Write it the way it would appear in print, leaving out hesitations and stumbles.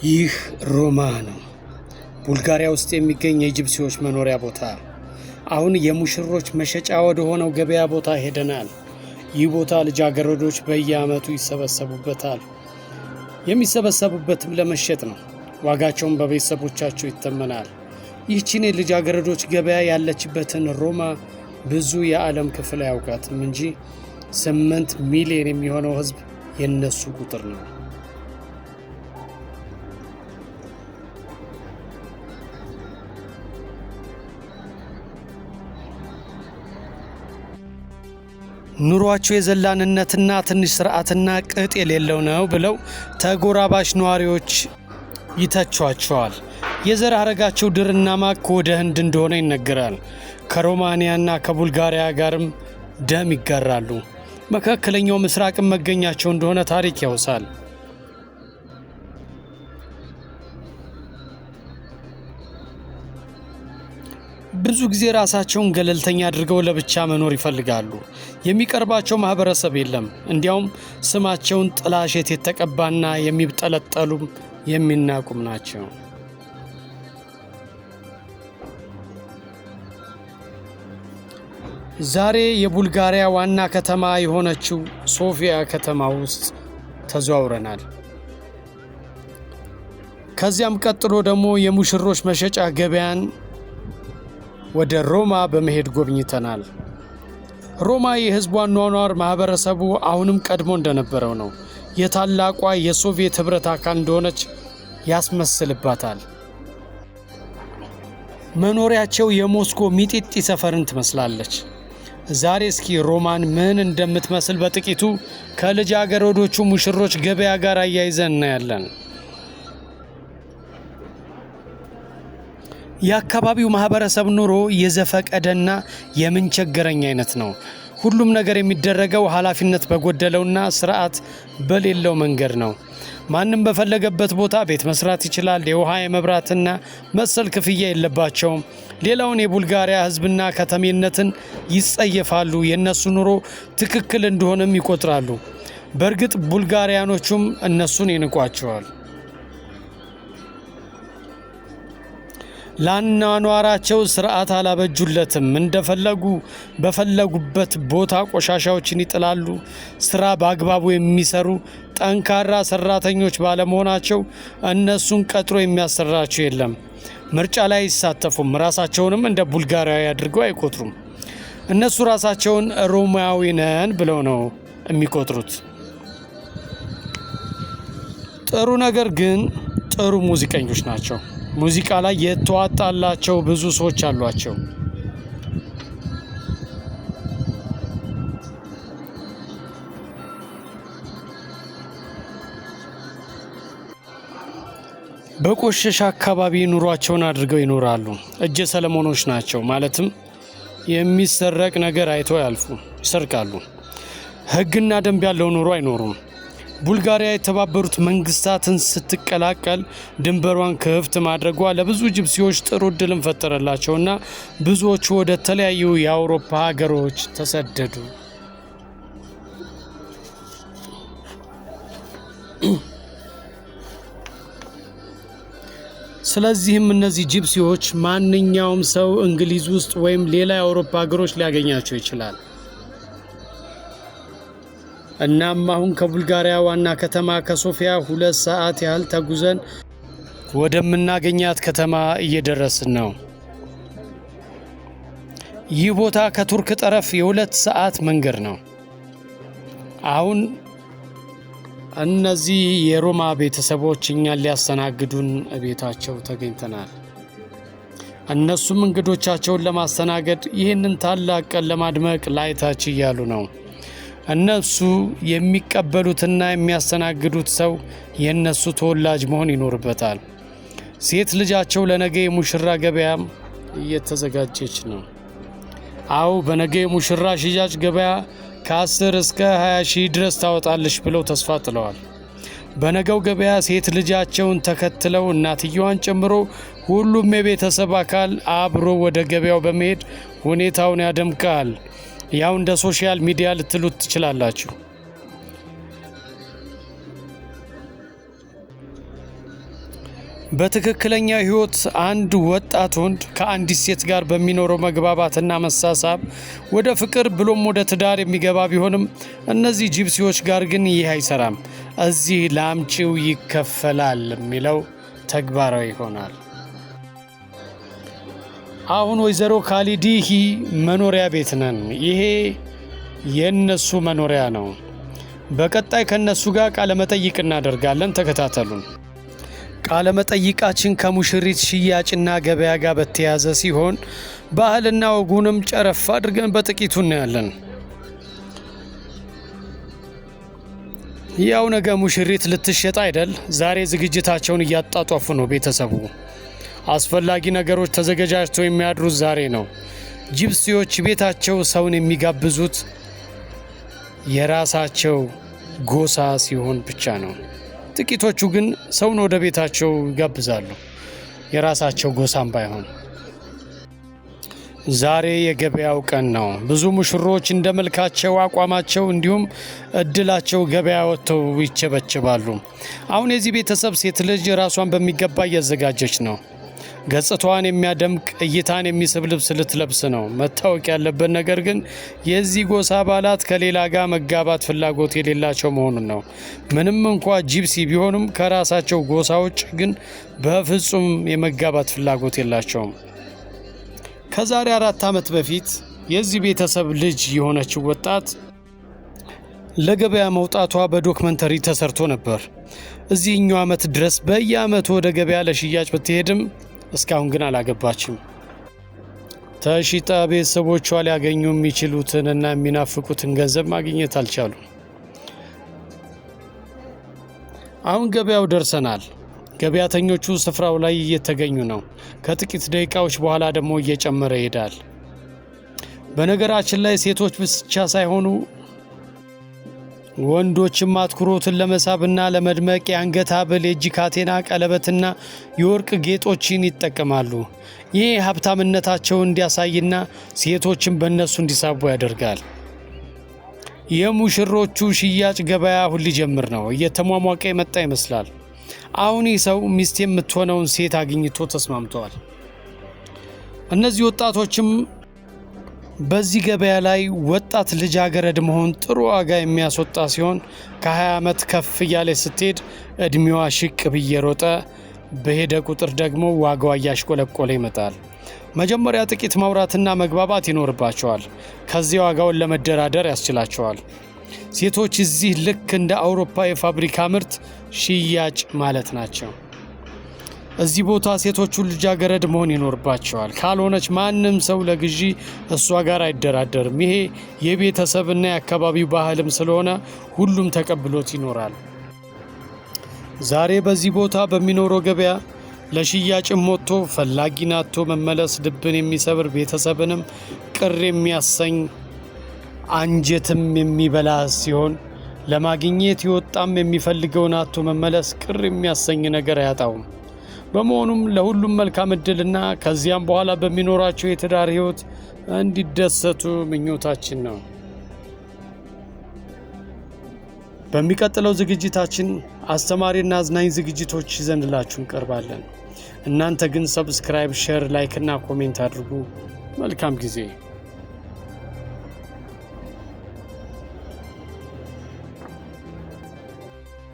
ይህ ሮማ ነው፣ ቡልጋሪያ ውስጥ የሚገኝ የጂፕሲዎች መኖሪያ ቦታ። አሁን የሙሽሮች መሸጫ ወደ ሆነው ገበያ ቦታ ሄደናል። ይህ ቦታ ልጃገረዶች በየዓመቱ ይሰበሰቡበታል። የሚሰበሰቡበትም ለመሸጥ ነው። ዋጋቸውን በቤተሰቦቻቸው ይተመናል። ይህችን የልጃገረዶች ገበያ ያለችበትን ሮማ ብዙ የዓለም ክፍል አያውቃትም እንጂ 8 ሚሊዮን የሚሆነው ሕዝብ የነሱ ቁጥር ነው። ኑሯቸው የዘላንነትና ትንሽ ስርዓትና ቅጥ የሌለው ነው ብለው ተጎራባች ነዋሪዎች ይተቿቸዋል። የዘር ሐረጋቸው ድርና ማግ ከወደ ህንድ እንደሆነ ይነገራል። ከሮማንያና ከቡልጋሪያ ጋርም ደም ይጋራሉ። መካከለኛው ምስራቅም መገኛቸው እንደሆነ ታሪክ ያውሳል። ብዙ ጊዜ ራሳቸውን ገለልተኛ አድርገው ለብቻ መኖር ይፈልጋሉ። የሚቀርባቸው ማህበረሰብ የለም። እንዲያውም ስማቸውን ጥላሸት የተቀባና የሚብጠለጠሉም የሚናቁም ናቸው። ዛሬ የቡልጋሪያ ዋና ከተማ የሆነችው ሶፊያ ከተማ ውስጥ ተዘዋውረናል። ከዚያም ቀጥሎ ደግሞ የሙሽሮች መሸጫ ገበያን ወደ ሮማ በመሄድ ጎብኝተናል። ሮማ የህዝቡ አኗኗር ማህበረሰቡ አሁንም ቀድሞ እንደነበረው ነው። የታላቋ የሶቪየት ህብረት አካል እንደሆነች ያስመስልባታል። መኖሪያቸው የሞስኮ ሚጢጢ ሰፈርን ትመስላለች። ዛሬ እስኪ ሮማን ምን እንደምትመስል በጥቂቱ ከልጃገረዶቹ ሙሽሮች ገበያ ጋር አያይዘን እናያለን። የአካባቢው ማህበረሰብ ኑሮ የዘፈቀደና የምንቸገረኝ አይነት ነው። ሁሉም ነገር የሚደረገው ኃላፊነት በጎደለውና ስርዓት በሌለው መንገድ ነው። ማንም በፈለገበት ቦታ ቤት መስራት ይችላል። የውሃ፣ የመብራትና መሰል ክፍያ የለባቸውም። ሌላውን የቡልጋሪያ ሕዝብና ከተሜነትን ይጸየፋሉ። የእነሱ ኑሮ ትክክል እንደሆነም ይቆጥራሉ። በእርግጥ ቡልጋሪያኖቹም እነሱን ይንቋቸዋል። ለአኗኗራቸው ስርዓት አላበጁለትም። እንደፈለጉ በፈለጉበት ቦታ ቆሻሻዎችን ይጥላሉ። ስራ በአግባቡ የሚሰሩ ጠንካራ ሰራተኞች ባለመሆናቸው እነሱን ቀጥሮ የሚያሰራቸው የለም። ምርጫ ላይ አይሳተፉም። ራሳቸውንም እንደ ቡልጋሪያዊ አድርገው አይቆጥሩም። እነሱ ራሳቸውን ሮማዊ ነን ብለው ነው የሚቆጥሩት። ጥሩ ነገር ግን ጥሩ ሙዚቀኞች ናቸው። ሙዚቃ ላይ የተዋጣላቸው ብዙ ሰዎች አሏቸው። በቆሸሸ አካባቢ ኑሯቸውን አድርገው ይኖራሉ። እጀ ሰለሞኖች ናቸው። ማለትም የሚሰረቅ ነገር አይተው ያልፉ ይሰርቃሉ። ሕግና ደንብ ያለው ኑሮ አይኖሩም። ቡልጋሪያ የተባበሩት መንግስታትን ስትቀላቀል ድንበሯን ክፍት ማድረጓ ለብዙ ጅፕሲዎች ጥሩ እድልን ፈጠረላቸውና ብዙዎቹ ወደ ተለያዩ የአውሮፓ ሀገሮች ተሰደዱ። ስለዚህም እነዚህ ጂፕሲዎች ማንኛውም ሰው እንግሊዝ ውስጥ ወይም ሌላ የአውሮፓ ሀገሮች ሊያገኛቸው ይችላል። እናም አሁን ከቡልጋሪያ ዋና ከተማ ከሶፊያ 2 ሰዓት ያህል ተጉዘን ወደምናገኛት ከተማ እየደረስን ነው። ይህ ቦታ ከቱርክ ጠረፍ የ2 ሰዓት መንገድ ነው። አሁን እነዚህ የሮማ ቤተሰቦች እኛን ሊያስተናግዱን ቤታቸው ተገኝተናል። እነሱም እንግዶቻቸውን ለማስተናገድ ይህንን ታላቅ ቀን ለማድመቅ ላይ ታች እያሉ ነው። እነሱ የሚቀበሉትና የሚያስተናግዱት ሰው የእነሱ ተወላጅ መሆን ይኖርበታል። ሴት ልጃቸው ለነገ የሙሽራ ገበያም እየተዘጋጀች ነው። አዎ፣ በነገ የሙሽራ ሽያጭ ገበያ ከ10 እስከ 20 ሺህ ድረስ ታወጣለች ብለው ተስፋ ጥለዋል። በነገው ገበያ ሴት ልጃቸውን ተከትለው እናትየዋን ጨምሮ ሁሉም የቤተሰብ አካል አብሮ ወደ ገበያው በመሄድ ሁኔታውን ያደምቃል። ያው እንደ social media ልትሉት ትችላላችሁ። በትክክለኛ ሕይወት አንድ ወጣት ወንድ ከአንዲት ሴት ጋር በሚኖረው መግባባትና መሳሳብ ወደ ፍቅር ብሎም ወደ ትዳር የሚገባ ቢሆንም እነዚህ ጂፕሲዎች ጋር ግን ይህ አይሰራም። እዚህ ላምጪው ይከፈላል የሚለው ተግባራዊ ይሆናል። አሁን ወይዘሮ ካሊዲሂ መኖሪያ ቤት ነን። ይሄ የነሱ መኖሪያ ነው። በቀጣይ ከነሱ ጋር ቃለመጠይቅ እናደርጋለን። ተከታተሉን። ቃለመጠይቃችን ከሙሽሪት ሽያጭና ገበያ ጋር በተያያዘ ሲሆን ባህልና ወጉንም ጨረፍ አድርገን በጥቂቱ እናያለን። ያው ነገ ሙሽሪት ልትሸጥ አይደል? ዛሬ ዝግጅታቸውን እያጣጧፉ ነው ቤተሰቡ። አስፈላጊ ነገሮች ተዘገጃጅተው የሚያድሩት ዛሬ ነው። ጂፕሲዎች ቤታቸው ሰውን የሚጋብዙት የራሳቸው ጎሳ ሲሆን ብቻ ነው። ጥቂቶቹ ግን ሰውን ወደ ቤታቸው ይጋብዛሉ፣ የራሳቸው ጎሳም ባይሆን። ዛሬ የገበያው ቀን ነው። ብዙ ሙሽሮች እንደ መልካቸው፣ አቋማቸው እንዲሁም እድላቸው ገበያ ወጥተው ይቸበችባሉ። አሁን የዚህ ቤተሰብ ሴት ልጅ ራሷን በሚገባ እያዘጋጀች ነው። ገጽታዋን የሚያደምቅ እይታን የሚስብ ልብስ ልትለብስ ነው። መታወቅ ያለበት ነገር ግን የዚህ ጎሳ አባላት ከሌላ ጋር መጋባት ፍላጎት የሌላቸው መሆኑን ነው። ምንም እንኳ ጂፕሲ ቢሆኑም ከራሳቸው ጎሳ ውጭ ግን በፍጹም የመጋባት ፍላጎት የላቸውም። ከዛሬ 4 ዓመት በፊት የዚህ ቤተሰብ ልጅ የሆነችው ወጣት ለገበያ መውጣቷ በዶክመንተሪ ተሰርቶ ነበር። እዚህኛው ዓመት ድረስ በየዓመቱ ወደ ገበያ ለሽያጭ ብትሄድም እስካሁን ግን አላገባችም። ተሽጣ ቤተሰቦቿ ሊያገኙ የሚችሉትን እና የሚናፍቁትን ገንዘብ ማግኘት አልቻሉም። አሁን ገበያው ደርሰናል። ገበያተኞቹ ስፍራው ላይ እየተገኙ ነው። ከጥቂት ደቂቃዎች በኋላ ደግሞ እየጨመረ ይሄዳል። በነገራችን ላይ ሴቶች ብቻ ሳይሆኑ ወንዶችም አትኩሮትን ለመሳብና ለመድመቅ የአንገት ሐብል፣ የእጅ ካቴና፣ ቀለበትና የወርቅ ጌጦችን ይጠቀማሉ። ይህ ሀብታምነታቸውን እንዲያሳይና ሴቶችን በእነሱ እንዲሳቡ ያደርጋል። የሙሽሮቹ ሽያጭ ገበያ አሁን ሊጀምር ነው። እየተሟሟቀ የመጣ ይመስላል። አሁን ይህ ሰው ሚስት የምትሆነውን ሴት አግኝቶ ተስማምተዋል። እነዚህ ወጣቶችም በዚህ ገበያ ላይ ወጣት ልጃገረድ መሆን ጥሩ ዋጋ የሚያስወጣ ሲሆን ከ20 ዓመት ከፍ እያለች ስትሄድ እድሜዋ ሽቅብ እየሮጠ በሄደ ቁጥር ደግሞ ዋጋዋ እያሽቆለቆለ ይመጣል። መጀመሪያ ጥቂት ማውራትና መግባባት ይኖርባቸዋል። ከዚያ ዋጋውን ለመደራደር ያስችላቸዋል። ሴቶች እዚህ ልክ እንደ አውሮፓ የፋብሪካ ምርት ሽያጭ ማለት ናቸው። እዚህ ቦታ ሴቶቹ ልጃገረድ መሆን ይኖርባቸዋል። ካልሆነች ማንም ሰው ለግዢ እሷ ጋር አይደራደርም። ይሄ የቤተሰብና የአካባቢው ባህልም ስለሆነ ሁሉም ተቀብሎት ይኖራል። ዛሬ በዚህ ቦታ በሚኖረው ገበያ ለሽያጭም ወጥቶ ፈላጊን አጥቶ መመለስ ልብን የሚሰብር ቤተሰብንም ቅር የሚያሰኝ አንጀትም የሚበላ ሲሆን ለማግኘት የወጣም የሚፈልገውን አጥቶ መመለስ ቅር የሚያሰኝ ነገር አያጣውም። በመሆኑም ለሁሉም መልካም እድልና ከዚያም በኋላ በሚኖራቸው የትዳር ሕይወት እንዲደሰቱ ምኞታችን ነው። በሚቀጥለው ዝግጅታችን አስተማሪና አዝናኝ ዝግጅቶች ይዘንላችሁ እንቀርባለን። እናንተ ግን subscribe፣ share፣ like እና comment አድርጉ። መልካም ጊዜ።